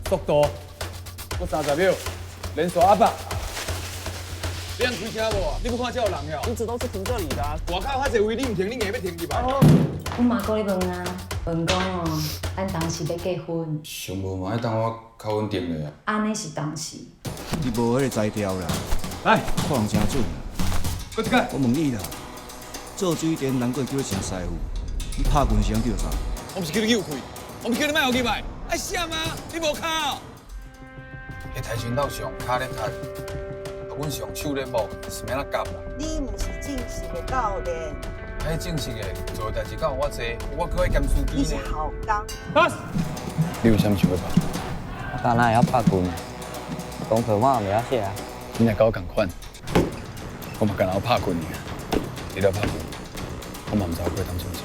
速度，閣30秒，連續壓迫。你通開車無？你閣看這有人哦？一直都是停這裡的啊。外口較濟位，你毋停，你硬欲停入來。阮媽閣咧問啊，問講哦，咱當時欲結婚，上無嘛愛等我較穩定咧。按呢是當時。你無彼个才調啦，來，看人誠準。閣一擺。我問你啦，做水電難過叫你成師傅，你拍拳是通叫啥？我毋是叫你救開，我毋是叫你莫予入來。愛閃啊！你無跤。彼跆拳道上跤咧踢，啊，阮上手咧摸，是欲按怎夾啦？你毋是正式的教練，彼正式的做的代誌敢有我濟，我閣愛兼司你是機呢。校工。你有啥物想欲拍？我敢若會曉拍拳，功課我也袂曉寫啊。你若佮我仝款，我嘛敢若曉拍拳爾。你咧拍拳，我嘛毋知我會當創啥。